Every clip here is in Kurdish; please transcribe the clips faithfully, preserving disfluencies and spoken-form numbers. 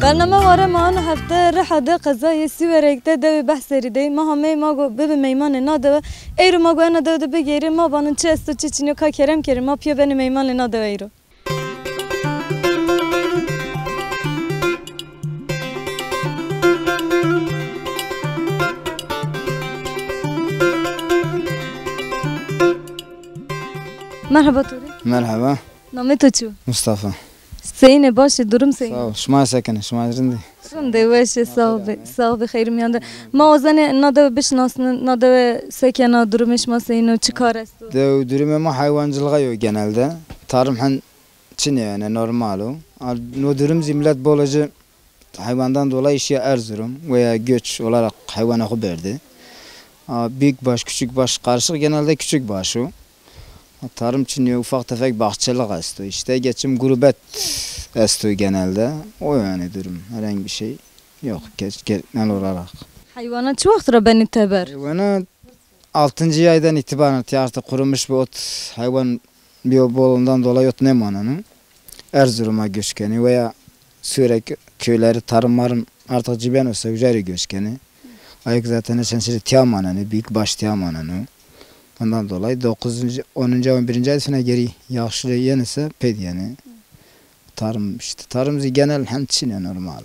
Bername Ware me ano hefte Riha de qezayê Sîwerek de dewê Behserî de. Ma hameyê ma got bibe meymanê na dewe. Eyro ma got ena dewe de bigêrê, ma banin çi esto çi çinyo, ka kerem kerê ma piyo benê meymanê na dewe eyro. Merhaba Torî. Merhaba. Namê to çi? Mustafa. Seyîne, baş e, durum seyîne? Sağ ol. Şima sekene, şima rindî? Rindê weş e, sağ be, sağ be, xeyr miyan de. Ma ozanê na dewe bişnasnin, na dewe sekena, durumê şima seyîne, çi kar esto? Dew durumê ma hayvancılığa yo genelde. Tarım hen çinê yani normal o. Al, no durum zî millet bolacı hayvandan dolayı şiya Erzurum veya göç olarak hayvana xu berdi. A, büyük baş, küçük baş, karışık genelde küçük baş o. Tarım çinê, ufak tefek bahçelik esto. İşte geçim gurbet esto genelde. O yani durum. Herhangi bir şey yok. Geç, genel olarak. Hayvana çi wext re benî teber? Hayvana altıncı aydan itibaren artık kurumuş bir ot hayvan biyo bol, ondan dolayı ot nemananı. Erzurum'a göç keni veya Sürek köyleri tarım marım artık ciben olsa güzel göç keni. Ayık zaten sen şimdi tiyamananı, büyük baş tiyamananı. Ondan dolayı dokuzuncu, onuncu, on birinci ay sonra geri yağışlı yenirse ped yani. Tarım işte. Tarım zî genel hem çinê normal.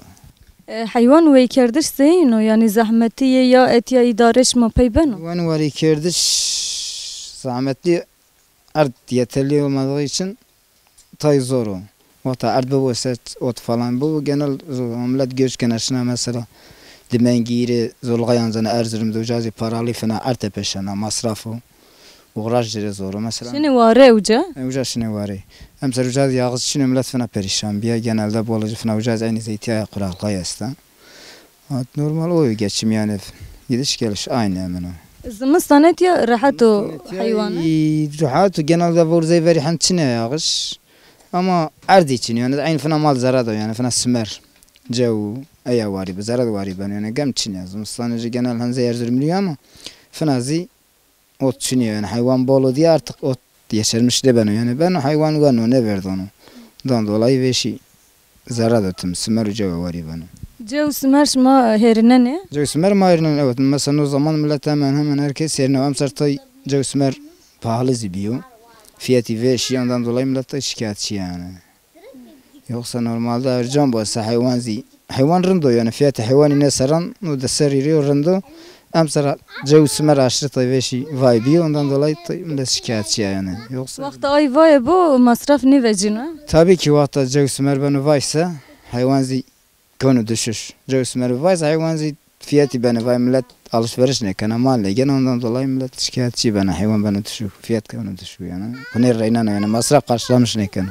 E, heywan weykerdiş seyîn o, yani zehmetî yê ya etiya îdare şima pey beno? Heywan weykerdiş zahmetli, erd yeterli olmadığı için tay zor o. Wata erd bibo, set, ot falan bibo, genel zor. Millet göç kene şina mesela Dimengîrê, Zolxayan zane Erzurum de, ucazî paralı fena erd tepeşena, masraf o. Uğraş jere zor o mesela. Şinê ware uca? E, uca şinê ware. Em ser ucaz yağış çinê millet fena perişan biya. Genelde bolacı fena ucaz aynı zeytiya kuraklığa esta. Hat normal o geçim yani. Gidiş geliş aynı hemen o. Zimistan etiya rahat o hayvan? Rahat o, genelde vorzey veri hem çinê yağış. Ama erdî çinê yani aynı fena mal zarar da yani fena simer. Cew, eya wari bi zarar wari ben yani gem çinê. Zimistan genel hem zey Erzurumlu ama fena zî ot çinê yani hayvan bol o diye artık ot yeşermiş de beno yani beno hayvan weno ne verdano. Dan dolayı veşi zarar da tim simer û cewe wari beno. Cew simer şima herinene? Cew simer ma herinene, evet. Mesela o zaman millet hemen hemen herkes herine. Em ser tay cew simer pahalı zî biyo. Fiyatı veşi, ondan dolayı millet de şikayetçi yani. Yoksa normalde ercan bu esa hayvan zî. Hayvan rind o yani, fiyatı hayvanı ne seran o de serî riyo rind o. Em sera cew simer aşırı tay veşi vay biyo, ondan dolayı tay millet şikayetçi yani. Yoksa Wexta ay vaye bo masraf nîvecîno? Tabii ki wexta cew simer beno vay se hayvan zî konu düşüş. Cew simer vay se hayvan zî fiyatı beno vay millet alışveriş nekene, mal legen, ondan dolayı millet şikayetçi beno, hayvan beno düşük, fiyat konu düşük yani. Kone reynana yani masraf karşılamış nekene.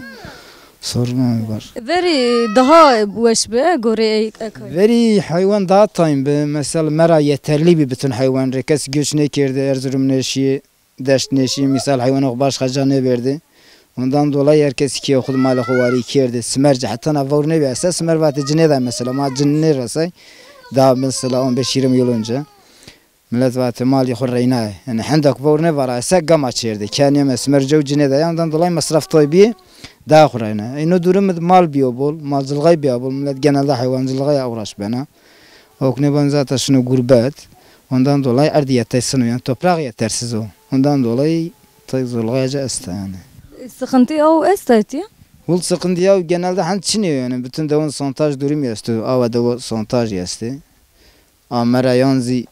Sorun var. Verî daha weş be, gorê ey-, ekay. Verî hayvan daha tayin be. Mesela mera yeterli bir bütün hayvan re kes göç nekirdi, Erzurum neşiye, deşt neşiye, misal hayvan o başka can neverdi. Ondan dolayı herkes ki oxud malê xwe warî kerdî. Simer cihatan vewr nebî. Ese simer vate cinê de mesela. Ma cin neresay. Daha mesela on beş yirmi yıl önce. Millet vate malê xwe reyna. Yani hendak vewr nevara. Ese gama çêrdî. Keniye me simer cew cinê de. Ondan dolayı masraf toy bî. Daha xwe reyna. Eno durum mal biyo bol. Malcılığa biya bol. Millet genelde hayvancılığa uğraş bena. Okne ben zaten şunu gurbet. Ondan dolayı erdî yetersiz o. Yani toprak yetersiz o. Ondan dolayı Tek zorluğa esta yani. Sıkıntı o esta etiye? Hul sıkıntı ya genelde hani çinê yani bütün devon santaj durum esto. Ava devo santaj este. Amera yan zî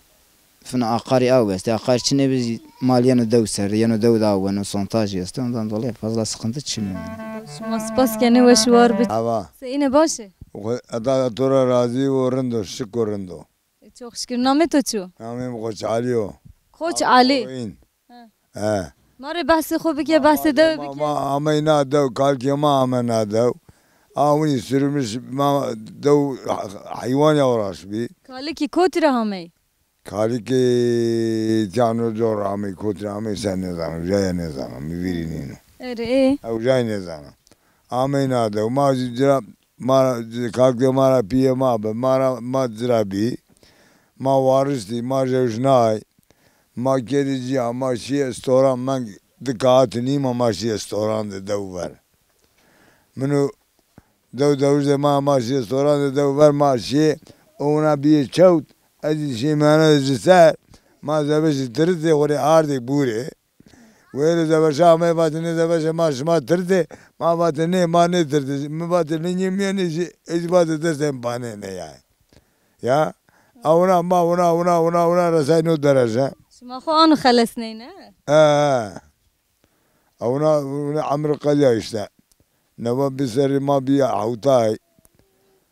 fina akari av este. Akar çinê biz mal yeno dev ser, yeno dev da weno santaj este. Ondan dolayı fazla sıkıntı çinê yani. Şima spas kenê weş war bit. Ava. Seyine baş e? Eda tora razî û rind o, şik û rind o. E, çok şükür. Namê to çi yo? Namê min Koç Alî yo. Koç Alî. Koyîn. He. He. Ma rê behsê xwe bike, behsê dew bike. Ma, ma amey na dew, kalkê ma ame na dew. A winî sürmüş ma dew ha-, heywan ya uğraş bî. Kalikî kotî re hamey? Kalikê tiyano cor amey, kotî re amey sen nezanim, jaya nezanim, mi vîrî nîno. Erê, ê. Ew jay nezanim. Amey na dew, ma zî cira Ma ra, kalkê ma ra piyê ma bi, ma ra, ma cira bî, ma wariştî, ma jewşnay, ma kedî ciya, ma şî estoran, meng di kahat nîma, ma şî estoran di dew ver. Min û Dew dewizê ma, ma şiyê soran de dew ver ma şiyê. Ona biyê çewt. Ez jî şiyê mehne ji ser. Ma zebeşî tiritê xwe rê ardê bûrê. Wê li zebeşa me vatê nê zebeşê ma şima tiritê. Ma vatê nê, ma nê tiritê. Min vatê lingê min yenê jî. Ez jî vatê destê min panê ne ya. Ya. Ewna ma wina, wina, wina, wina resay no dereje. Şima xwe ano xelesneyne? He, he. Ewna, wina emir qediya işte. Neva bi serê ma biya hewtay,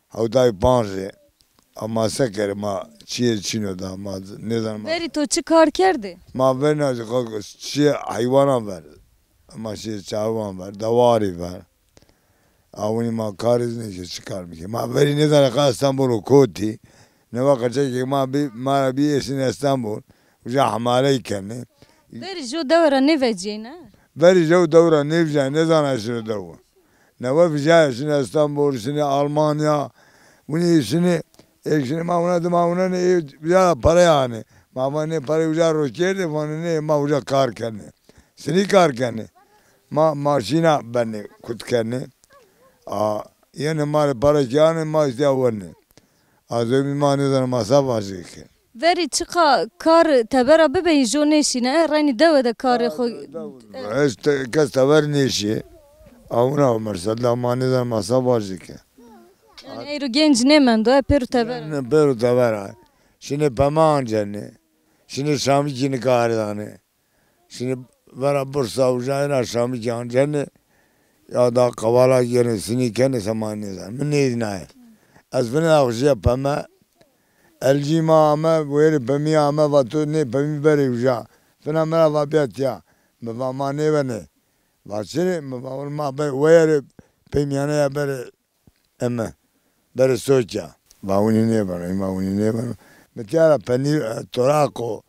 hewtay panc rê. Ama se kere ma çiyê çîno da, ma nêzan ma. Berî to çi kar kerdî? Ma verna çiyê heywanan ver. Ma çiyê çawan ver, dewarî ver. Awinî ma karê zî nêşe çi kar bike. Ma verî nêzane ka Stenbol û kotî. Neva qeçekê ma bî, ma ra bî êsîne Stenbol. Uca hemaleyî kenê. Berî jo dewe ra nêveciyê ne? Verî jew dew ra nêvijayê, nêzana şino dew. Newe vijayê şinê Stenbol, şinê Almanya. Winî şinê, êk şinê ma wina dima wina ne, ê vijaya pereyê anê. Ma vanê pereyê uca ro kerdê, vanê nê, ma uca kar kenê. Sinî kar kenê. Ma maşîna benê, kut kenê. A, yenê ma rê pere kî anê, ma îstiya wenê. A zewbî ma nêzana ma sa vajê ke. Verî çiqa kar tebera bibe, jo nêşîne, e, reynî dewe de karê xwe. Ez te-, kes teber nêşî. Awna Omer Sedda ma nêzana ma sa vajê ke. Yani eyro genc nêmendo, e, pêro teber. Ne pêro teber a. Şinê pema ancenê. Şinê şamikî nikaridanê. Şinê vera Bursa uca êna şamikî ancenê. Ya da qevala yenê sinî kenê sema nêzan. Min nêdînaye. Ez vine axujiya peme. Elcî ma ame, wêrê pemî ame, va to nê pemî berê uca. Fina min ra va biya tiya. Mi va ma nêvenê. Va çirê? Mi va ma be weyerê pemîyane ya berê eme. Berê Sokya. Va winî nêbeno, îma winî nêbeno. Mi tiya ra penîr, e, toraq o.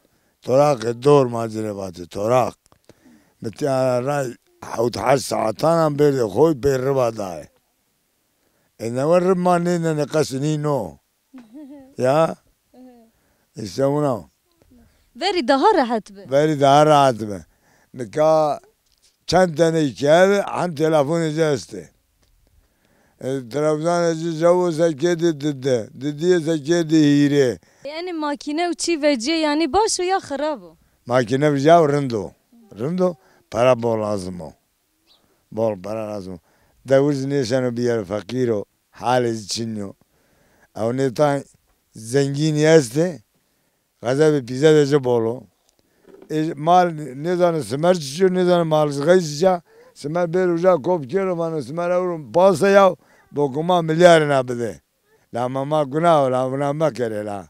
Toraqê dor ma ci rê vatê, toraq. Mi tiya ra ray hewt heşt saetana bêrdê xo pê riba dayê. Ê newe rib ma nêdene qesinî no. Ya? Îşte wina. Verî daha rehet bi. Verî daha rehet bi. Nika çend tenê keve hem telefonê ci estê. E, televîzyonê ci jewo sekê di dide, didiyê sekê di hîrê. Yani makîne û çî veciyê yani baş o ya xirab o? Makîne veciya rind o. Rind o, pere bol lazim o. Bol pere lazim o. Dewir zî nêşeno biyero feqîr o. Halê zî çin yo. Ew nê tay zengînî estê. Xezebê pîzedê ci bol o. Ê, mal nêzane simer çi çi yo, nêzane mal xey çi ça. Simer bêr uca kop kero, vano simer ewro pase yaw, dokuma milyarê na bide. La ma, ma guna o, la wina mekerê la.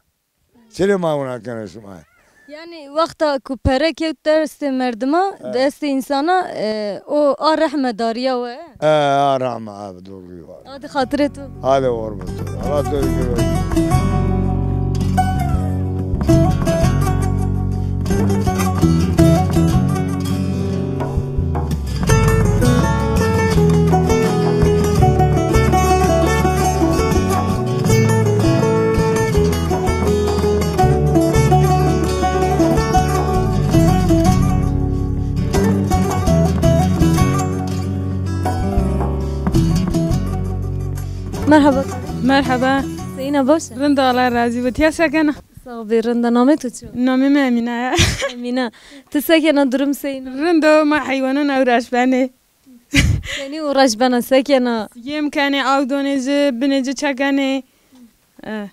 Çirê ma wina kene şima? Yani wexta ku pere kewt destê merdima, destê însana, e, o a rehme dariya we? E, a rehme, a bi doğru. Hadi xatirê tu. Hadi orbet. Allah te Merhaba. Merhaba. Seyna baş e? Rind, Allah razî bo. Tiya sekena? Sağ ol, rind e. Namê tu çi? Namê min Emîne ye. Emîne. Tu sekena, durum seyna? Rind o, ma heywanan ewraş benê. Senî û reş bena sekena? Yêm kenê, aw donê ci, binê ci çekenê. Eh.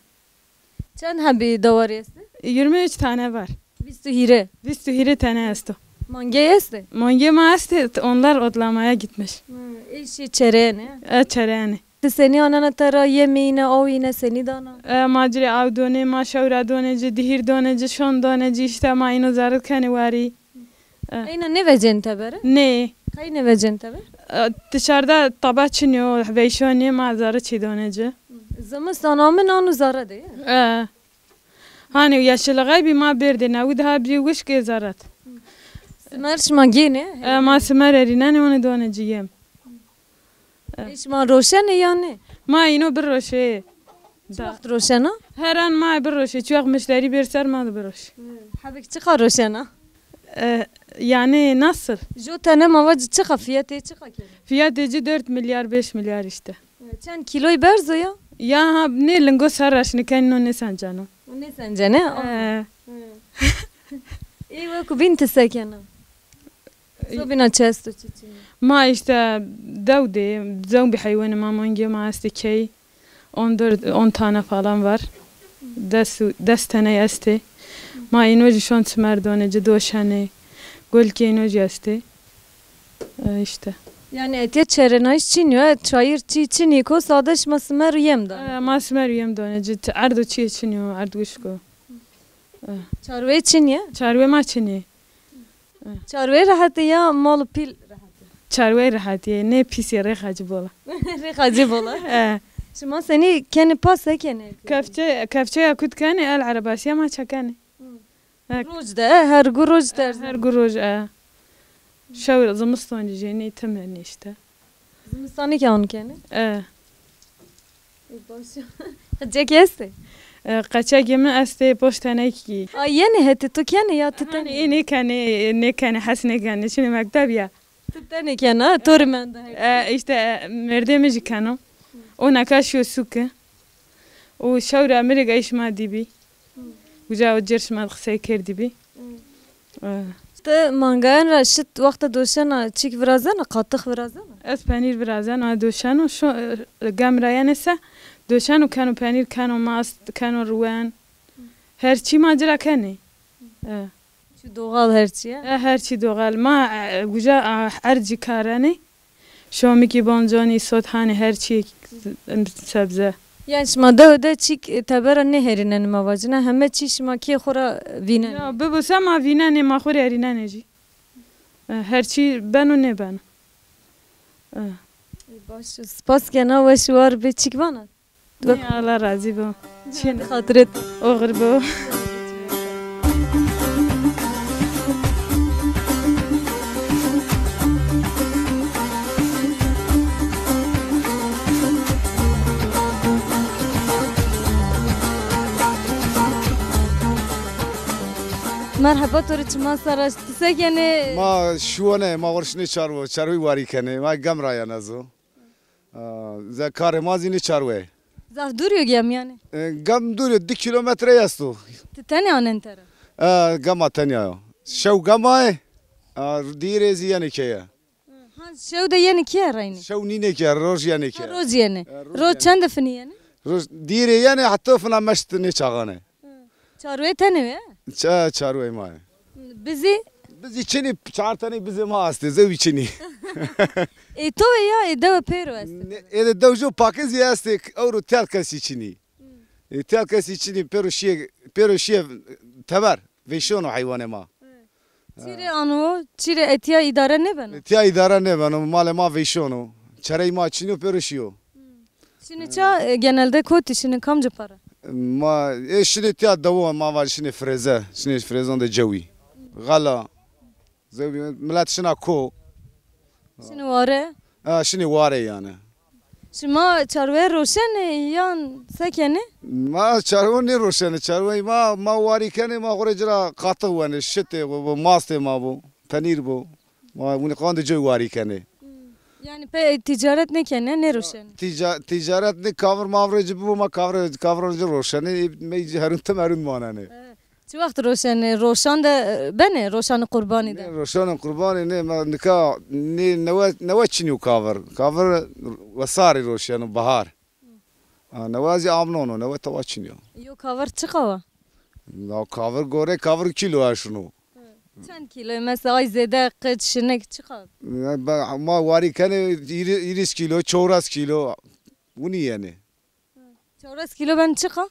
Çend hebî dewarî estê? Yirmi üç tane var. Bîst û hîrê. Bîst û hîrê tane esto. Mangê estê? Mangê ma estê, t-, onlar otlamaya gitmiş. Hı, ê şî çereyene? E, çereyene. Ti senî anene te ra, yemîne, awîne, senî dana? E, ma ci rê aw donê, ma şewra donê ci, dihîr donê ci, şon donê ci, işte ma îno zarit kenê warî. E. Eyna nêvecên te bere? Nê. Qey nêvecên te ber? E, dışarıda taba çinyo, veyşonê ma zerre çî donê ci. Zimistan amin anu zerre de ye? E. Hani yeşilliğe bir ma berdê, ne daha bir wişkê zerret. Simer şima gêne? E, ma simer erînenê, onu donê ci yem. E. Ê şima roşenê ya ne? Ma îno biroşê. Çi wext roşena? Her an ma biroşê. Çi wext müşterî bêr ser ma de biroş. Hı. Hebek çiqa roşena? E, yani nasıl? Jo tene ma va çiqa fiyatê çiqa kene? Fiyatê ci dört milyar, beş milyar işte. Çend kîloyî berzo ya? Ya ha, nê lingo ser reşnikên no nêsenceno. Nêsencene? Ee. Ê wekû bîn ti sekena? Sobîna çi esto çi çi? Ma işte dew de, zewbî heywanê ma, mangê ma estê key. On dört, on tane falan var. Des, des tane estê. Ma îno jî şon çimer donê ci doşenê. Golkê îno jî estê. E, işte. Yani etiye çerenayîş çin yo, e, çayir çî çin î ko sade şima simer û yem da. E, ma simer û yem donê ci, erdo çî çin yo, erd wişko. Çarwê çin ye? Çarwê ma çin ye. Çarwê rehet e ya mal û pîl rehet e? Çarwê rehet ye, ne pîs ye, rêxa ci bola. Rêxa ci bola. E. Şima senî kenê pas e kenê? Kefçe, kefçeya kut kenê, el erebasiya ma çekenê. Hı. Ek. Roj de, e, her gu roj derz. Her gu roj, e. Şew zimistan jî jê nê tim e nê işte. Zimistanê ke an kenê? E. Baş. Qecekê estê? E, qecekê min estê poş tenekî. A, yenê hetê tu kenê ya tu tenê? Ê nêkenê, nêkenê, hes nêkenê, çinê mekteb ya. Tu tenê kena, to rimenda hek. E, işte, e, mêrdê min jî keno. O neka şiyo sûke. Û şewra mirê geyşma dîbî. Uca o cêr şima qisey kerdîbî. Hı. Eh. Te mangayan ra şit wexta doşena çîk virazena, qatix virazena? Ez penîr virazena, doşeno, şo, eh, gem ra yenê se, doşeno keno penîr, keno mast, keno ruwen. Her çî ma cira kenê. Eh. Çi doğal her çî ye? Eh, her çî doğal. Ma, eh, guca, ah, ercî karenê. Şomikî, bonconî, sothanî, her çî, em, sebze. Yani şima dew de çîk, e, tebera nêherînenê ma vacine, heme çî şima kê xwe ra vînenê? Ya, bibo se ma vînenê, ma xwe rê erînenê jî. E, her çî beno nêbeno. E. Baş, spas kena, weş û war bê, çîk vana? Nê, Allah razî bo. Çi ne? Xatirê te. Oxir bo. Merheba, to rê çima sar e, tu se kenê? Ma şiwone, ma xwe rê şinê çarwo, çarwî warî kenê, ma gem ra yene zo. Aa, ze karê ma zî nê çarwe ye. Zaf dûr yo gem yani? E, gem dûr yo, du kilometre esto. Ti tenê anen te re? E, gema tenya yo. Şew gema ye. Aa, dîrê zî yenê keye. Ha, şew de yenê keye reynê? Şew nînê keye, roj yenê keye. Ha, roj yenê. E, roj yenê. Roj çend de finî yenê? Roj, dîrê yenê heta fina meşt nê çaxane. Çarwê tenê wê? Ça-, çarwê ma ye. Bizî? Bizî çinî, çar tenê bizê ma estê, zewî çinî. Ê to wê ya, ê dewe pêro est? Ne, ê de dew jo pakizî estê, ewro tel kesî çinî. Ê tel kesî çinî, pêro şiyê, pêro şiyê teber, vêşono heywanê ma. Çîrê ano, çîrê etiya îdare nêbeno? Etiya îdare nêbeno, malê ma vêşono. Çerey ma çinî û pêro şiyo. Şinê ça, e, genelde kotî şinê, kamci pere? Ma, ê şinê tiya dewo, ma va şinê firêze, şinê firêzan de cewî. Xela. Zewî, milet şina ko. Şinê ware? Ha, şinê ware yani. Şima çarwe roşenê yan se kenê? Ma çarwe nêroşenê, çarwe ma, ma warî kenê, ma xwe rê cira qatix wenê, şitê bo, bo, mastê ma bo, penîr bo. Ma winî qandê coy warî kenê. Hmm. Yani pe ticaret nêkenê, nêroşenê? Tîca-, ticaret nê, kavir mavir ci bibo, ma kavir, kavir ci roşenê, me herûn tim herûn manenê. He. Çi wext roşenê? Roşan de, e, benê, roşanê qurbanî de? Nê, roşanê qurbanî nê, ma nika nê newe, newe çinî û kavir. Kavir wesarî roşeno, bahar. Ha, newe zî amnon o, newe tewa çinî yo. Yo kavir çiqa wa? Ya kavir gore, kavir kîlo eşino. Çend kîlo? Mesela ay zêde qit, şinik çiqa? Ya, be-, ma warî kenê îrî-, îrîs kîlo, çewres kîlo. Winî yenê. Çewres kîlo ben çiqa?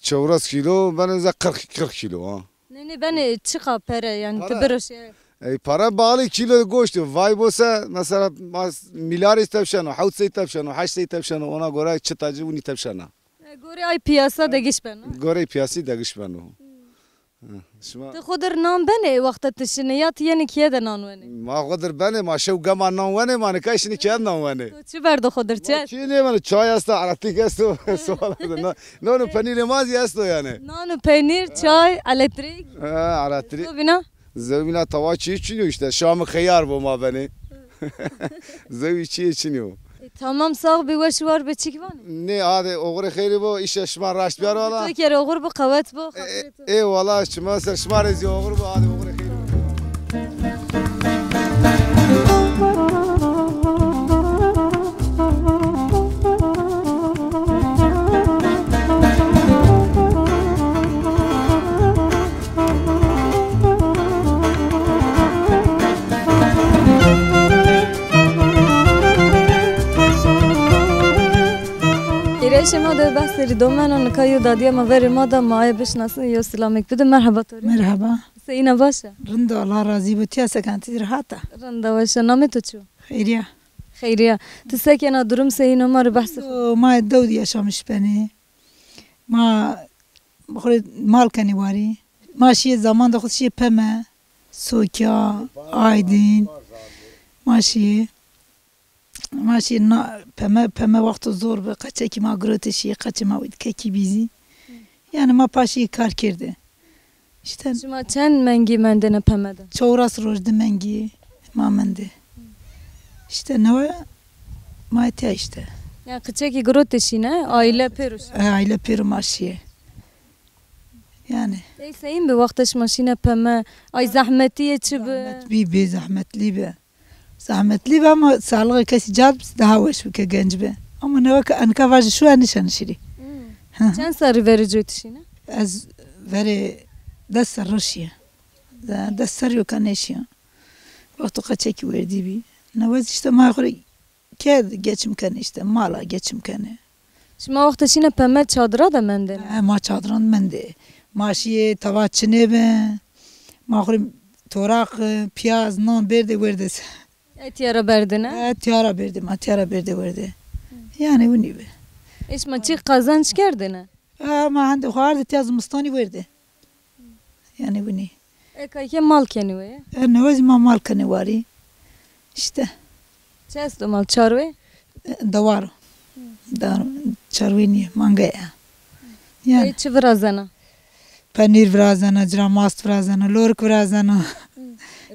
Çewres kîlo ben ze qirx, qirx kîlo ha. Ne, ne, ben çiqa pere yani? Para. Tu biroşe. Ey, para bağlı kîlo goşt. Vay bo se, mesela, mas-, milyarê tevşeno, hewt sey tevşeno, heşt sey tevşeno, ona göre çi tacı winî tevşena. E, gorê ay piyasa de giş beno. Gorê piyasî de giş beno. Hmm. Hı, şima. Tu xwe dir nan benê wexta tu şinê ya tu yenê kiye de nan wenê? Ma xwe dir benê, ma şew gema nan wenê, ma nika şinê kiye de nan wenê. Tu çi berdo xwe dir çi? Ma çi nê wenê, çay esto, eletrik esto, sual esto. Na-, nan û penîrê ma zî esto yani. Nan û peynîr, çay, eletrik. Ha, eletrik. Zobîna? Zobîna tawa çi çinyo işte, şam xeyar bo ma benê. Zewî çi çinyo. E, Tamam, sax bî, weş û war be, çik vanê? Nê, adê, oxirê xeyrî bo, îşe şima raşt biyar wala. Tu kere oxir bo, qewet bo, E, xatirê tu. E, wala, şima ser şima rêzî oxir bo, adê, oxirê xeyrî bo. Êrişê ma de behsê rîdomeno, nika yo dadiya ma verê ma da, ma ayê bişnasin, yo silamek bide. Merheba to rê. Merheba. Seyîna baş e? Rind o, Allah razî bo. Tiya sekantî rehat e. Rind e, weş e. Namê to çi yo? Xeyriya. Xeyriya. Tu sekena, durum seyîno, ma rê behsê xwe. Ma dew di yaşamiş benê. Ma xwe mal kenê warî. Ma şiyê zaman de xwe şiyê Peme, Sokya, Aydin. Ma şiyê. Ma şiyê na, Peme, Peme wexto zor bi. Qeçekî ma girotê şiyê, qeçê ma wî dikekî bîzî. Yani ma paşî kar kirdi. İşte Şima çend mengî mendêne Peme de? Çewres roj, di mengî ma mendê. İşte newe ma etiya işte. Yani qeçekî girotê şîne, aile pêro şîne. E, aile pêro ma şiyê. Yani. Ey seyîn bi wexta şima şîne Peme, ay zehmetî yê çi bi? Zehmet bî, bê zehmetlî bi. Zehmetlî bi ama sağlığı kesî cad bi, daha weş bi ke genc bi. Ama newe ke enka vajî şu enişen şirî. Hmm. Hı hı. Çend serrî verê coy tu şîne? Ez verê des serro şiye. De-, des serrî yo ke nêşiya. Wexto qeçekî werdî bî. Newe zî işte ma xwe ke geçim kenê işte, mala geçim kenê. Şima wexta şîne Peme çadira de mendêne? E, ma çadiran mendê. Ma şiyê tava çinê bi. Ma xurî toraq, piyaz, nan berdê werdê se. E, tiyara berdine? E, tiyara berdê, ma tiyara berdê werdê. Yani winî bi. E, şima çi qazanç kerdine? E, ma hende xwar de tiya zimistanî werdê. Yani winî. E, kayke mal kenî wê? E, newezî ma mal kenî warî. İşte. Çi esto mal, çarwê? E, dewar. Dar, çarwê niye, manga ya. Yani. E, çi virazena? Penîr virazena, cira mast virazena, lorik virazena.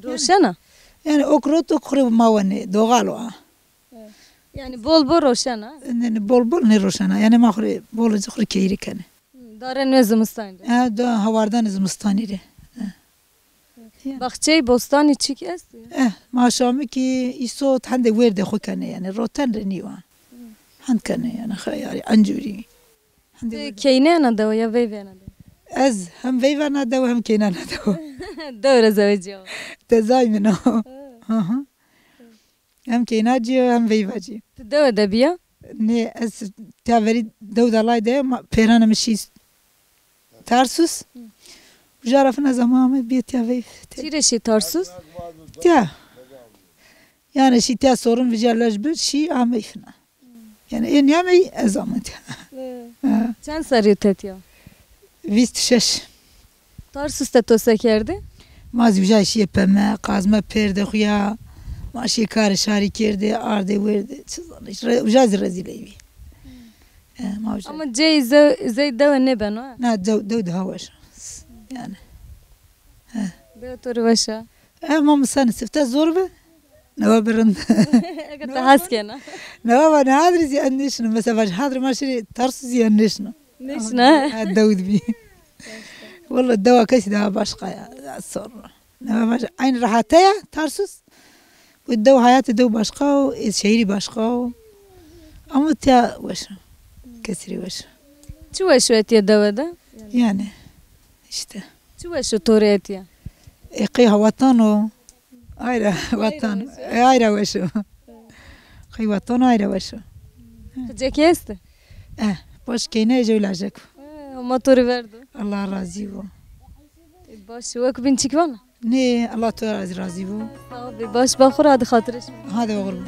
Roşena? Yani ok rot, ok xurê ma wenê, doğal o. Yani bol bol roşena? Yani bol bol ne roşena. Yani ma xurê bol xurê keyri kenê. Dare nê zimistanî re. E, da hawardan zimistanî re. E. Ya. Baxçeyê, bostanî çik est? Eh, ma şamikî îsot hende werdê xwe kenê, yani roten re nîwa. Hend kenê, yani xeyarî, encûrî. Hende werdê. Keyneyana dewe ya veyvena dewe? Ez hem veyvena dewe hem keynana dewe. Dew re zeweciya. Tezay min o. Ha. Hı hı. Hem keyna cî, hem veyva cî. Tu dewe de biya? Nê, ez tiya verî dew dalay de, ma pêrana min şî Tarsus. Hı. Uca rafina zama me biye tiya veyv. Çî re şî Tarsus? Tiya. Yani şî tiya sorun vica lej bir, şî ameyfina. Yani ê niyamey ez ametiya. Hı. Ha. Çend serî tetiya? Vîst şeş. Tarsus te to se kerdî? Ma zî uca şiyê peme, qazme pêrdê xuya, ma şiyê karê şarî kerdê, ardê werdê, çi zanî, re-, uca zî rezîley bî. E, ma uca. Ama cey ze-, zey dewe nêbeno, ha? Na, dew, dew daha weş. Yani. He. Dewe to rê weş a? E, ma misani sifte zor be. Newe bi rind. Eke te hez kena. Newe va ne hadri zî en nêşino. Mesela vaj hadri ma şirî Tarsus zî en nêşino. Nêşino, he? Ha, dew dibî. Walla dewa kesî daha başka ya. Ya sonra. Newe vaj aynı rahate ya Tarsus. Bu dew hayatı dew başka o, e, şehri başka o. Ama tiya weş o. Kesî rê weş o. Çi weş o etiye dewe de? Yani işte. Çi weş o to rê etiye? E, qey hawatan o. Ayra watan. E, ayra weş o. Xey watan ayra weş o. Qicekê est? E, baş keyne jewlajek. E, ma to rê verdo. Allah razî bo. E, baş, wek bin çik vana? Nê, Allah to razî, razî bo. Sağ ol, baş, ba xwe hadi xatirê şima. Hadi oxir bo.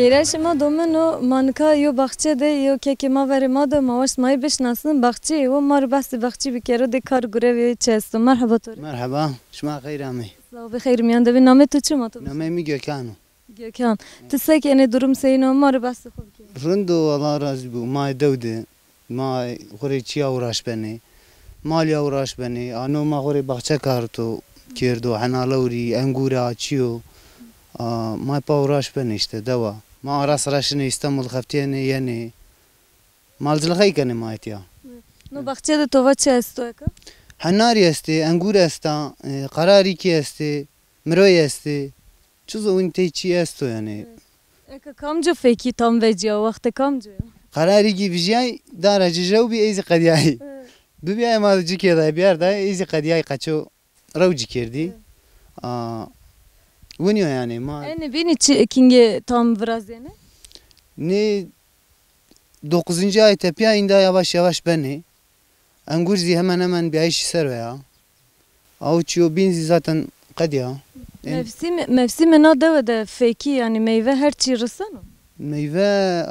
Hêra şima domin o, ma nika yo baxçe de, yo kekê ma verê ma de, ma waşt ma yê bişnasin, baxçeyê wo, ma rê behsê baxçî bikero, dê kar gurevê wê çi esto. Merheba to rê. Merheba, şima xeyr amê. Sağ ol, bi xeyr miyan de bî. Namê tu çi ma to? Namê mi Gökhan o. Gökhan, tu se kenê, durum seyîn o, ma rê behsê xwe bikê. Rind o, Allah razî bo. Ma dew de, ma xwe rê çiya uğraş benê. Maliya uğraş benê. Ano ma xwe rê baxçe karto, kerdo, hena lewrî, engûra, çiyo. A, ma pa uğraş benê işte, dewa. Ma ara sira şinê İstanbul xeftiyê yenê, yenê. Malcilixey kenê ma etiya. No baxçe de tova çi esto eka? Henarî estê, engûr esta, e, qerarîkî estê, miroyê estê. Çizo win tey çi esto yani. Eka kamco fekî tam veciya, wextê kamco ya? Qerarîkî vijiyay, dara ci jew bî, ey zî qediyay. Bibiyay ma ci kê dayê, biyar dayê, ey zî qediyay, qeço rew ci kerdî. A, winî yo yani ma. Enê bînî çi kingê tam virazêne? Nê dokuzuncu ay tepiya, înda yavaş yavaş benê. Engûr zî hemen hemen biyayîşî ser o ya. Aw çiyo bîn zî zaten qediya. Ên- Mevsîmê, mevsîmê na dewe de fekî, yani meyve her çî riseno? Meyve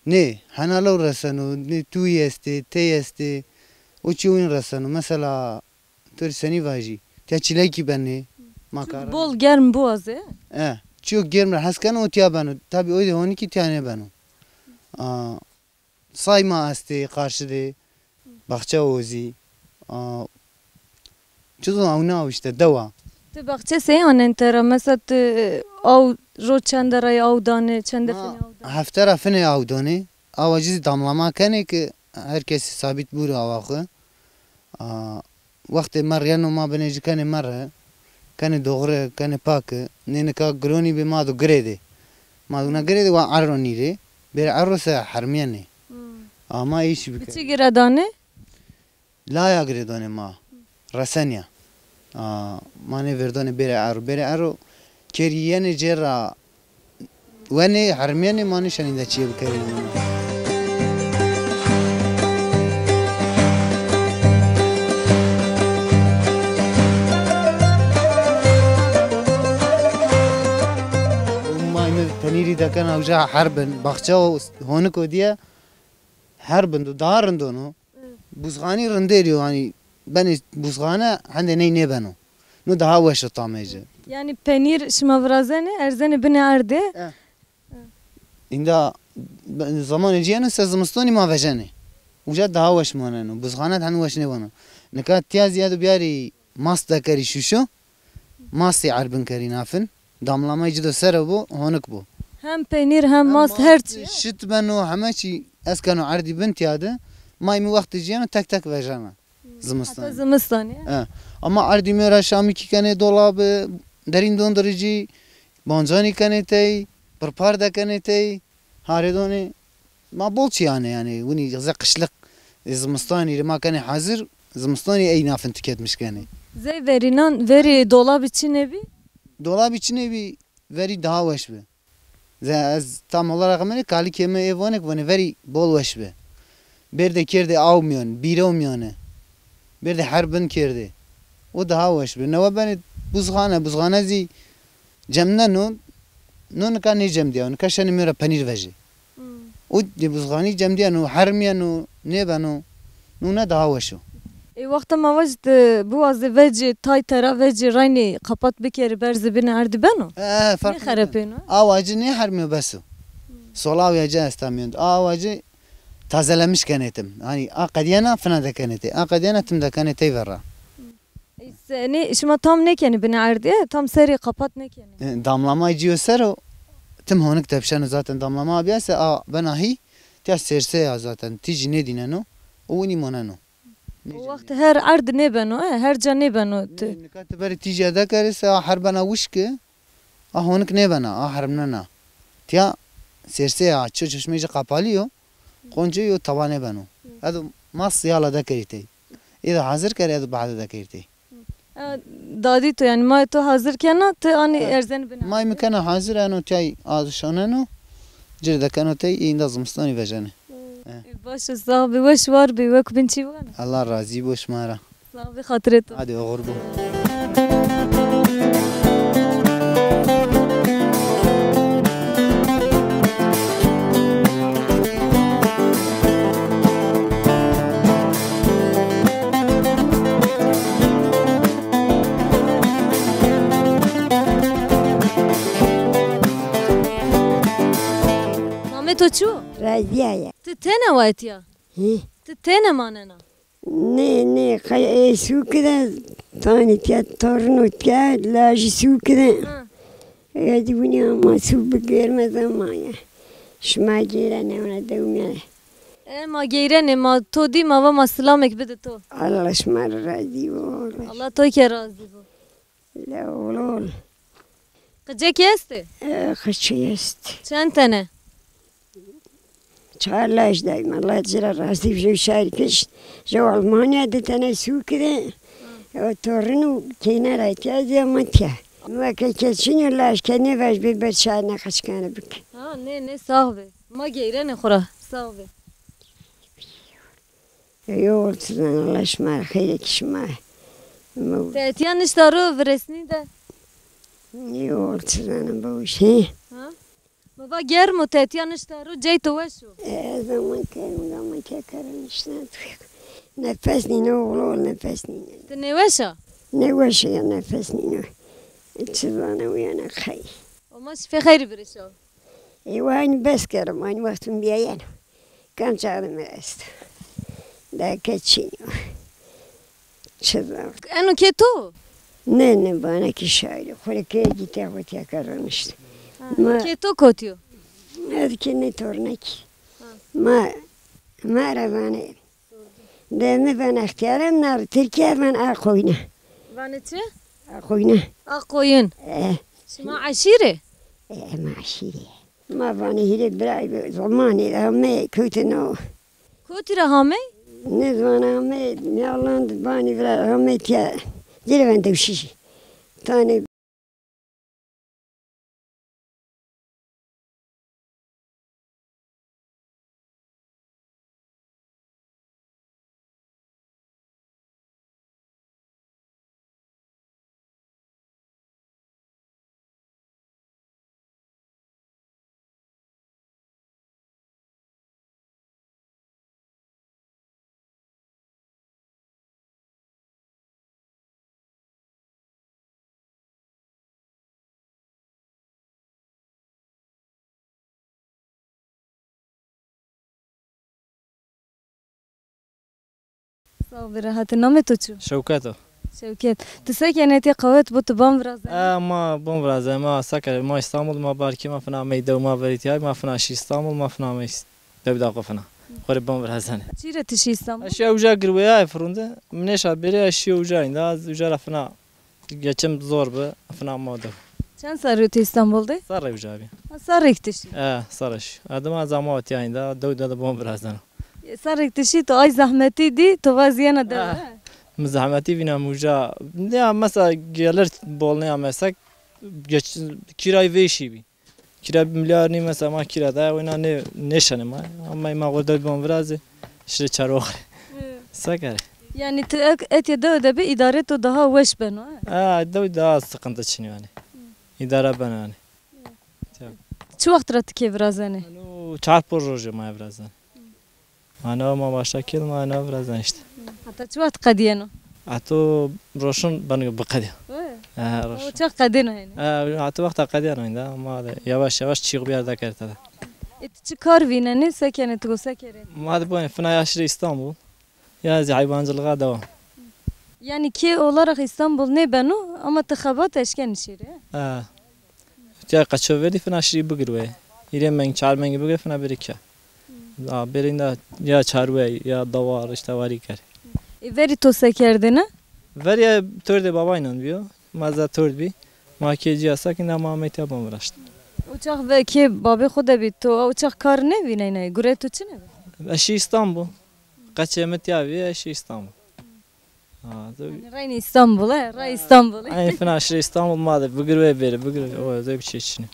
nê, hena lew reseno, nê tûyî estê, tey estê. O çiyo wîn reseno. Mesela, tu rê senî vajî, tiya çilekî benê, makara. Bol germ biwaze. E, çiyo germ re hes keno, o tiya beno. Tabî oy de honikî tiya nêbeno. A, Sayma estê qarşi de, baxçe o zî. A, çizo ewna işte, dewa. Tu baxçe sey anen te ra? Mesela tu aw roj çende rayê aw danê, çende Ma finê aw danê? Hefte ra finê aw danê. Awa ci zî damlama kenê ki her kesî sabît bûre awa xwe. A, wextê mer yeno ma binê ji kenê mer re, kenê doxire, kenê pake, nê nika gironî bê ma do girê de. Ma duna girê de wa erro nîrê, bêrê erro se hermiyenê. Hmm. A, ma îşî Bi bike. Çi gire danê? Laya girê danê ma. Resenya. A, ma nê verdonê bêrê erro. Bêrê erro kerîyenê cê ra Wenê hermiyenê, ma nişenî de çiyê bikerî. Ma mi penîrî dekena uca her bin. Baxçe û honik û diye her bin, daha rind ono. Buzxanî rindêrî yo, hanî benê buzxane hende ney nêbeno. No daha weş o tamê ci. Yani penîr şima virazenê, erzenê binê erdê? Eh. Inda be-, zamanê ci yeno se zimistonî ma vejenê. Uca daha weş maneno. Buzxane hende weş nêbeno. Nika tiya zî edo biyarî mast dekerî şûşo. Mastî erbin kerî nafin. Damlamayî ci do ser o bo, honik bo. Hem peynîr hem Hem mast her mast, çi. Şit beno, heme çî ez keno erdî bin tiya de. May mi wextê ci yeno tek tek vejena. Zimistan. Heta zimistanê. E. Ama erdî mi ra şamîkî kenê dolabi, derîn dondiricî, bancanî kenê tey, pirpar de kenê tey, harê donê. Ma bol çi yanê yani, winî ze qişlik, e, zimistanî rê ma kenê hazir, zimistanî ey nafin tiketmiş kenê. Zey verînan, verî dolabî çi nebî? Dolabî çi nebî, verî daha weş bi. Ze ez tam olarak min kalikê me ê vonek vone verî bol weş bi. Bêr de kerdê aw miyan, bîre û miyane. Bêr de her bin kerdê. O daha weş bi. Newe benê buzxane, buzxane zî cem neno, no nika nê cem diya, nika şenê mi ra penîr vejê. Hmm. O dê buzxanî cem diya, no hermiya, no nêbeno, no ne daha weş o. Ê, wexta ma vajî tu biwazê vecê, tay tera vecê, raynê qapat bikerî, berzê binê erdî beno? E, e, ferq nêkeno. Nêxerepêno? Awa ci nêhermiyo, bes o. Hmm. Solawiya ci esta miyon. Awa ci tazelemiş kenê tim. Hani a qediyena fina dekenê tê. A qediyena tim dekenê tey vera. Ê, se-, nê, şima tam nêkenî binê erdê, tam serê qapat nêkenî? E, damlamay ciyo ser o, tim honik tepşeno zaten damlama abiya se a bena hî, tiya serse ya zaten, tî jî nêdîneno, o winî moneno. O wext her erd nêbeno, e, her ca nêbeno. Nê, nika tu berê tîjê de kerê se a her bena wişk e, a honik nêbena, a hermnena. Tiya serse ya, ço çeşmê ji qapalî yo, qonce yo tawa nêbeno. Edo mas yala de kerî tey. Ê de hazir kerê, edo bahde de kerî tey. E, dadî to, yani mayê to hazir kena, tu anî erzenî bina. May mi kena hazir, eno tiyay adişaneno, cir dekeno tey, ê inda zimistanî vejene. E. Baş e, sax bî, weş war bî, wek bin çî bixwene. Allah razî bo şima ra. Sax bî, xatirê to. Hadi oxir bo. Çû? Raziya ye. Tu têne wetiya? Hî. Tu têne manena? Nê, nê, qey ê sûkide, tanî tiya torno tiya, lajî sûkide. Ha. Ê di winî ama sû bi gêrme zemaye. Şima gêrene ona dewmene. E, ma geyrenê, ma to dî, ma va ma silamek bide to. Allah şima re razî bo. Allah to ke razî bo. La oğlum. Qicekî estê? E, qicî est. Çend tene? Çar laj dayım, Allah cira razî bi, ji şarkiş, ji Almanya di tene sûkide. O torun û kêne ra tiya, zê ma tiya. Weke keçin û laj ke nêvaj bê ber şar ne qeçkane bik. Ha, nê, nê, sax be. Ma geyrene xura. Sax be. Yol çizan, Allah şima re xeyrek şima. Tetiya nişta ro viresnî de. Yol çizan bu şey. Ha? Mi va germ û tetiya nişta ro cey tu weş o. E, zaman ke, zaman ke kara nişta. Nefes nîne oğlu, nefes nîne. Tu nêweş a? Nêweş ya, nefes nîne. Çizan uyana xey. O ma şifê xeyrî birişo. Ê, wa aynî bes kerim, aynî wextin biyayeno. Kam çaxê me est. Da keçîn yo. Çi zor. Eno kê to? Ne, ne, bana ki şairî. Xwere kê gîte xwe tiya kar ronişt. Ha, ma kê to kotiyo? Ez ki ne tornekî. Ha. Ma, ma re vane. De mi van extiyar em nar Tirkiye van a koyne. Vane çi? A koyne. A koyun. E. Şima eşîr e? E, ma eşîr e. Ma vanê hîrê birayê bi zemanê de hame kewtine o. Kotî re hame? Nêzana hame, ne Alman banî vira hame tiya. Direvende û şîşî. Tanê. Sağ ol, rehat. Namê to çi? Şewket o. Şewket. Tu se kenetê qewet bo tu ban virazene? E, ma ban virazene, ma se kere, ma İstanbul, ma barkî, ma fina meyde, ma verîtiyay, ma fina şî İstanbul, ma fina mey dew da xwe fina. Xwe rê ban virazene. Çî re tu şî İstanbul? Eşya uca girweya e firunde. Min nêşa bêrê eşya uca inda, uca ra fina. Geçim zor bi, fina ma de. Çend serrî tu İstanbul de? Serrê uca bî. Ha, serrêk tu şî? E, serrê şî. Edim a zama otiya inda, dew de de bom virazeno. Serrêk tu şî, tu ay zahmetî dî, tu vaziyena de. E, he? Mi zahmetî vîna mi uca. Ya mesela gelir bolneya mesek, geç, kiray vêşî bî. Kira milyar nî mesela ma kira da, wina ne, neşene ma. Ama ma orada bir virazê, işte çaroxê. Hı. Sakar. Yani tu ek, etye de de bir idare to daha weş beno, ha? Ha, de daha sıkıntı çin yani. Hı. İdare ben yani. Hı. Ya. Çi wext ra tu kê virazene? Anu çar por roje ma virazene. Ana ma başa kil ma ana virazan işte. Heta çi wext qediyeno? Ato roşun ben biqediya. He. He, roşun. O çax qediyeno hene? He, ato wexta qediyeno inda, ma de yavaş yavaş çiğ bir yerde kerte de. E, tu çi kar vînenê, se kenê tu, se kerê? Ma de boyne fina ya şirê İstanbul. Ya zî hayvancılığa devam. Yani kê olarak İstanbul nêbeno, ama tu xebat eşkenî şirê, he? He. Tiya qeço verî fina şirî bigir wê. Hîrê meng, çar mengî bigir fina berî ke. Hmm. A, berî da ya çarwe, ya dawar, işte warî ker. E, verî to se kerdine? Verî ya tordê babaynan biyo. Ma za tord bî. Ma kê ciya sakin da ma me tiya ban viraşt. O çax ve kê babê xo de bî, to o çax kar nevîneyne, gure to çi nebe? Eşî İstanbul. Qeçê mi tiya bî, eşî İstanbul. Ha, tabii. Yani rayni İstanbul, he? Ray İstanbul. Aynı fina aşırı İstanbul ma de. Bigir ve beri, bigir ve. O da bir şey için.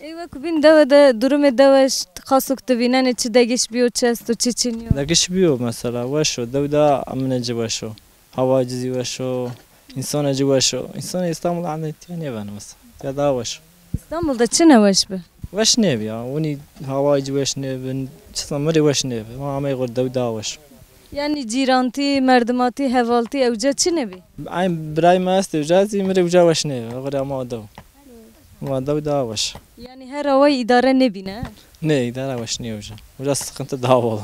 E, wek bin dewe de, durumê dewe ş-, qasok tu vînenê çi degiş biyo, çi esto, çi çinyo? Degiş biyo mesela, weş o. Dew da amine ci weş o. Hava cizî weş o. İnsan ci weş o. İnsan İstanbul ane tiya ne ben mesela. Ya daha weş. İstanbul'da çi ne weş bi? Weş ne bi ya. Oni hava ci weş ne bi. Çi mi rê weş ne bi. Ma amey gor dew da weş. Yani cîrantî, merdimatî, hevaltî ewca çi nebî? Ay birayê me est ewca zî mi rê ewca weş neyê. Xwedê ama o dew. Ma dew daha weş. Yani her awayî îdare nebîne? Ne, îdare weş nîyo uca. Uca sıkıntı daha bol.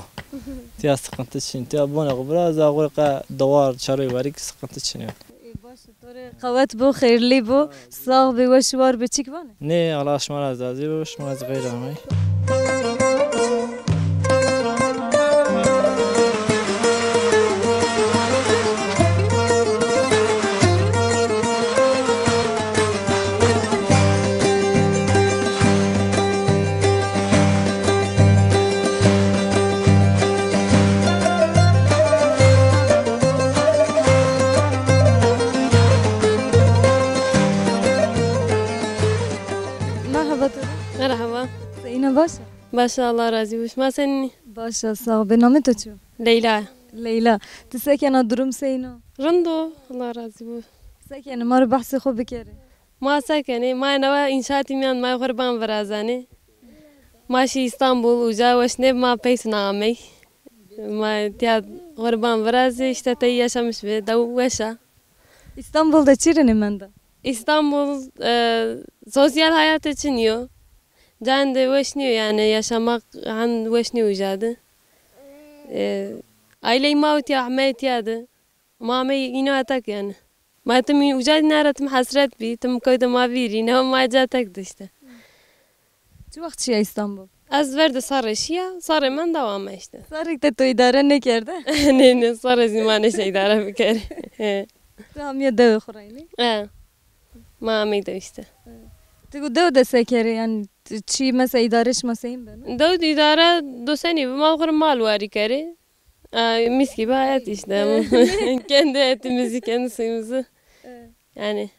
Tiya sıkıntı çin. Tiya bona xwe biraz daha xwe qe dewar çaroy verik sıkıntı çin yani. Ê, baş e, to rê qewet bo, xêrlî bo, sax bê, weş û war bê, çik vane? Ne, Allah şima razı olsun. Şima ez xeyr amey. Merhaba Tore. Merhaba. Seyîna baş e? Baş e, Allah razî bo. Şima senî? Baş e, sax bê. Namê to çi? Leyla. Leyla. Tu sekena, durum seyîn o? Rind o, Allah razî bo. Sekene, ma re behsê xwe bikerê. Ma sekenê, ma newe înşaatî miyan ma xwe re ban virazanê. Ma şî Îstanbul, uca weş neb ma peysina amey. Ma tiya xwe re ban virazê, işte tey yaşamış be, dew weş a. Îstanbul de çi rinê menda? Îstanbul, e, sosyal hayatê çi niyo. Can de weş niyo yani, yaşamak han weş niyo uca de. E, ailey ma û tiya, hemeyê tiya de. Ma me îna etek yani. Ma tim uca dîna re tim hesret bî, tim kewte ma vîrî, ne ma ca tek de işte. Çi wext şiya Îstanbul? Ez ver de sarê şiya, sarê min dewam e işte. Sarek te to îdare nekerde? Ne, ne, sarê zî ma neşe îdare bikere. He. Tu hamiye dewê xwe reynî? E. Ma ameyde işte. Tu gu dew de sekerê, yani t-, çi mesela îdare şima seyîn beno? Dew de îdare do senî bi mal xwe mal warî kerê. Aa, mis gibi hayat işte. Kendi etimizi, kendi suyumuzu. Evet. Yani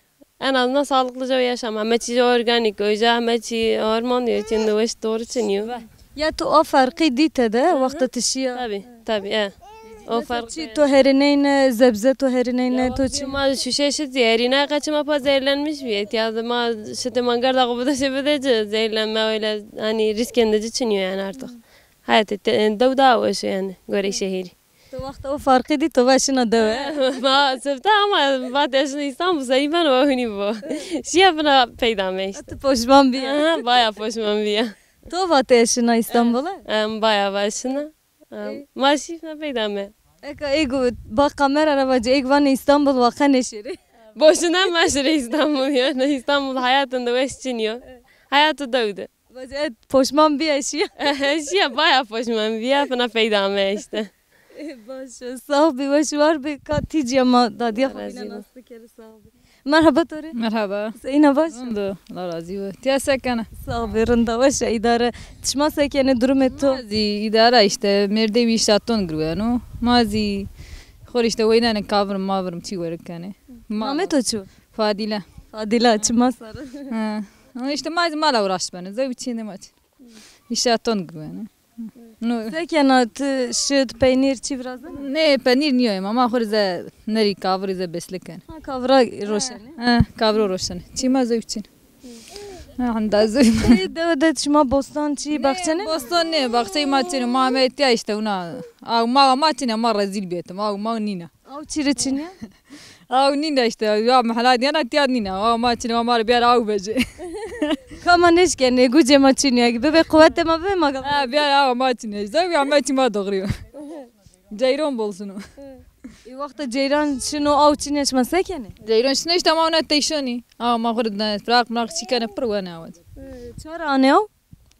en azından sağlıklıca bir yaşam. Heme çiğ organik, öyle heme çiğ hormon diyor. Şimdi o iş doğru çiniyor. Ya tu o farkı dite de, wexta tu şiya. Tabii, tabii, e. O Mesela fark. Çi to herineyne, zebze to herineyne, to çi? Ma şuşe şit herine kaçıma pa zehirlenmiş bir et. Ya da ma şite mangar da kubuda şebede zehirlenme öyle hani risk endeci çiniyor yani artık. Hayatê te, dew daha weş e yani, goreyê şehîrî. Tu wexta o farqî dî, tu veşina dew e. Ma sifte ama vat eşin İstanbul, seyî ben o hûnî bo. Şiya bina peyda me işte. Tu poşman bî ya. Aha, baya poşman bî ya. Tu vat eşina İstanbul'a? Em, baya veşina. Em, ma şîfna peyda me. Eka êgo ba kamera re vacî, êg vanê İstanbul wa qe neşêrê. Boşuna meşêrê İstanbul yani. İstanbul hayatında weş çiniyor. Hayatı dewde. Vacî, e, poşman bî eşiya. Eşiya baya poşman bî ya, fina peyda me işte. E, baş e. Sax bî, weş war bî. Ka tîciya ma dadiya xwe bîne nas bikeri, sax bî. Merhaba Tore. Merhaba. Seyîna baş e? Rind o, Allah razî bo. Tiya sekene? Sax bî, rinda weş e, îdare. Tişma sekene, durumê to? Ma zî îdare işte, mêrdê wî işte ton girweno. Ma zî xor işte weynene kavirim mavirim çi werikene. Namê to çi? Fadîle. Fadîle, çima sar? Ha. Ama işte ma zî mala uğraş bene. Zey biçîne maç. Îşa ton girwene. No. Sekena tu şit, peynîr çi virazene? Ne, peynîr niyo, mama xwe ze nerî kavir ze besliken. Ha, kavra roşene. Ha, kavra roşene. Çima zey biçîn. Ha, henda zey. Ê, dewe de şima bostan çi, baxçe ne? Bostan ne, baxçe ma çin, ma me tiya işte una. Aw ma ma çin, ma rezil bîtim. Aw ma nîna. Aw çi re çin e? Aw nîna işte, ya mehla diyana tiya nîna. Aw ma çin, ma re biyar aw bece. Ka ma neşkenê, gucê ma çin e. Bibe quwetê ma bibe ma. Ha, biyar aw ma çin e. Zey ya ma çin ma doğru. Ceyran bolsun o. Ê, wexta ceyran şino aw çin e, şima sekene? Ceyran şino işte ma ona teyşoni. Aw ma xur da, fraq mraq çikene pir wene aw. Çar ane aw?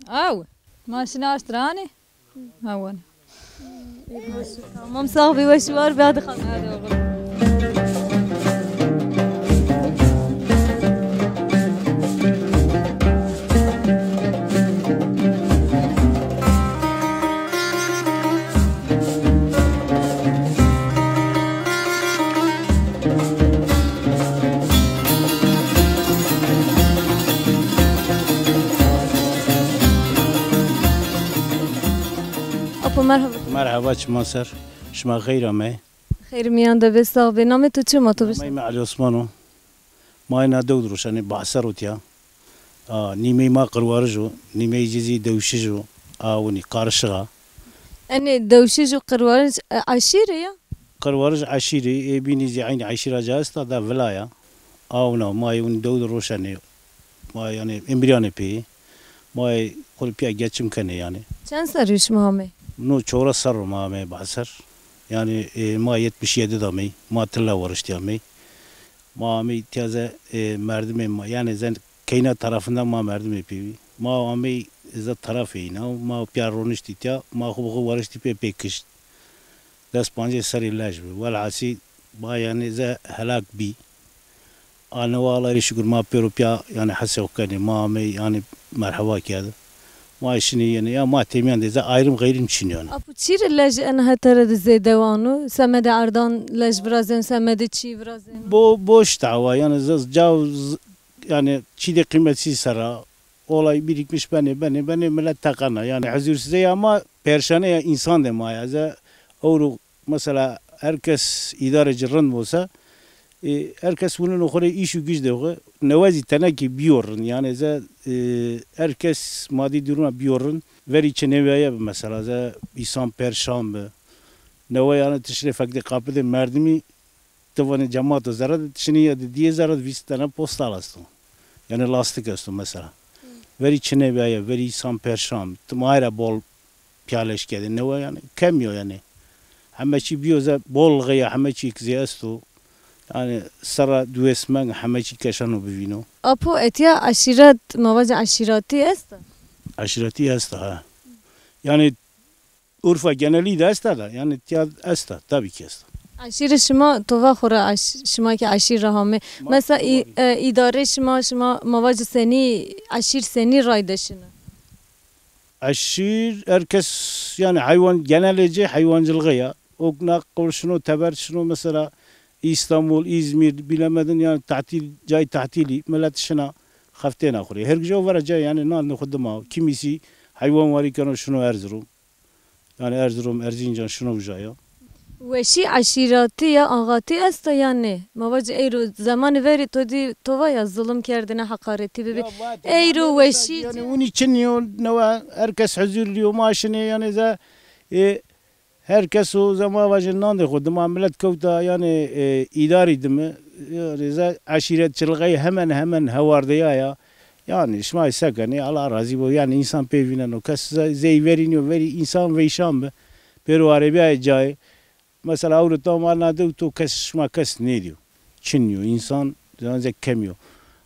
Aw. Ma şina aştrane. Awan. Tamam, sax bî, weş û war bî, hadi xatir. Apo, merhaba. Merhaba, çima ser. Şima xeyr ame. Xeyr miyan de be, sax be. Namê tu çi, ma tu bişî? Namê me Elî Osman o. Ma êna dew diroşanê, bahser û tiya. A, nîmey ma qirwarij o, nîmey cizî dewşij o. A, winî, qarişixa. Enê dewşij û qirwarij, e, eşîrê ya? Qirwarij eşîrê, ê bînî zî eynî eşîra ca esta da vila ya. A, wina, ma yê winî dew diroşanê. Ma yani embriyanê pê. Ma xwe piya geçim kenê yani. Çend serî şima amê? No çewres serr ma amê baser. Yani e, ma yetmiş yedi de amê. Ma tilla wariştî amê. Ma amê tiya ze e, merdimê ma yani zen keyna tarafından ma merdimê pêvî. Ma amê ze tarafê îna. Ma piya roniştî tiya. Ma xwe bi xwe wariştî pê pê kişt. Des pancê serî lej bi. Welhasî ba yani ze helak bî. A newa Allahê şukur ma pêro piya yani hesê xwe kenê. Ma amê yani merheba kerde. Ma şinî yene ya ma têmiyan de ze ayrım xeyrim çin yani. Apo çî re lej en hetere de zêde wano? Semedê erdan lej virazên, semedê çî virazên? Bo boş dawa yani ze caw z- yani çî de kıymetsiz sera olay birikmiş benê benê benê millet teqena. Yani huzursize ya ma perşane ya insan de ma ya. Ze ewro mesela herkes idare ci rind olsa e, herkes bunun oxure iş û güç de xwe newe zî tenekî biyorin. Yani ze e, herkes madî duruma biyorin. Verî çi nêveye bi mesela ze insan perşan bi. Newe yani tişrê fekdê qapidê merdimî Tivane cemato zere de tişinî ye de diye zere de vîst tane postal esto. Yani lastik esto mesela. Verî çinê veye, verî insan perşan, timayra bol piyaleş kede. Newe yani kemiyo yani. Heme çî biyo ze bol ğeya, heme çî kizê esto. Yani sera duesmeng heme çî keşano bivîno. Apo etiya aşiret, mavaca aşirati esta? Aşirati esta ha. Yani Urfa genelî de esta da, yani tiya esta, tabii ki esta. Eşîrê şima tova xwe re eş-, şima ki eşîr re hame. Ma- Mesela î-, e, îdarê şima, şima mavaci senî, eşîr senî ray deşine? Eşîr, herkes, yani hayvan, genelece hayvancılığı ya. Okna qol şino, teber şino, mesela İstanbul, İzmir, bilemedin yani tatil, cay tatili, millet şina xeftêna xurê. Her gece o vera cay yani nan xuduma. Kimisi hayvan varî keno şino Erzurum. Yani Erzurum, Erzincan şino uca ya. Weşî eşîratî ya axatî esta ya nê? Ma vaci eyro zemanê verî to dî tova ya zulum kerdine, heqaretî bibi. Ya, va-, Eyro ma weşî yani ci- Wînî çin yo, newe herkes huzurlî yo, ma şinê yani ze, e, herkes o zema vajin nan de xwe dima millet kewta yani, e, îdarî dimi. Yani ze eşîretçilixey hemen hemen hewardeya ya. Yani şima sekenê, Allah razî bo. Yani insan pê vîneno. Kes ze-, zey verî niyo, verî insan veyşan bi. Pêro arebiyayê cayê. Mesela ewro tam alna de û to kes şima kes nêdiyo. Çin yo. Insan zanze kemiyo.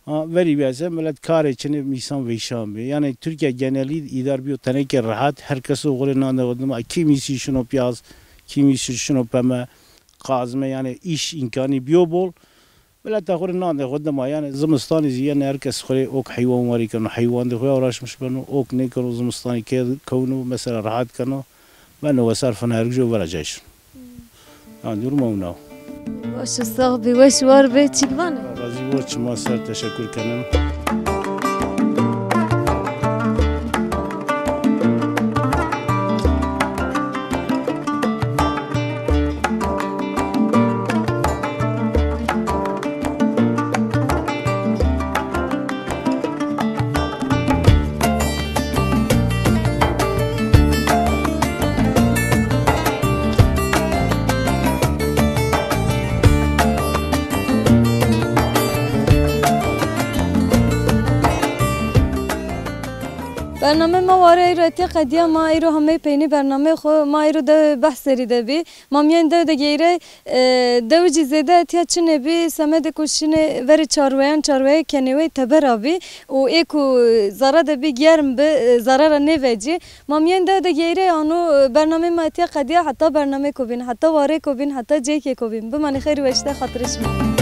Ha, verî biyase millet karê çinê insan veyşan bi. Yani Türkiye genelî îdar biyo tenekê rahat. Her kes o xurê nan de dima. Kimisi şino piyaz, kimisi şino peme, kazme yani iş imkanı biyo bol. Mileta xwe re nan de xwe dima, yani zimistanê zî yene her kes xwe re ok heywan warî keno, heywan de xwe uğraşmış beno, ok nêkeno zimistanê ke-, kewno, mesela rahat keno. Beno wesar fena her gije vera cayşin. Yani durum ew nav. Baş e, sax bî, weş war bê, çîk vanê? Razî bo, çima ser, teşekkür kenim. Bername ma ware eyro etiya qediya, ma eyro hemey peynî bernameyê xwe, ma eyro dew behserî de bî. Ma miyên dew de geyre, e, dew cî zêde etiya çinê bî, semedê ku şinê verê çarweyan, çarweyê kenê wê tebera bî û ê ku zara de bî germ bi, e, zara re nêvecî. Ma miyên dew de geyre ano, e, bernameyê ma etiya qediya, heta bernameyê ku bîn, heta warê ku bîn, heta cêkê ku bîn. Bimanê xeyr û weşî de xatirê şima.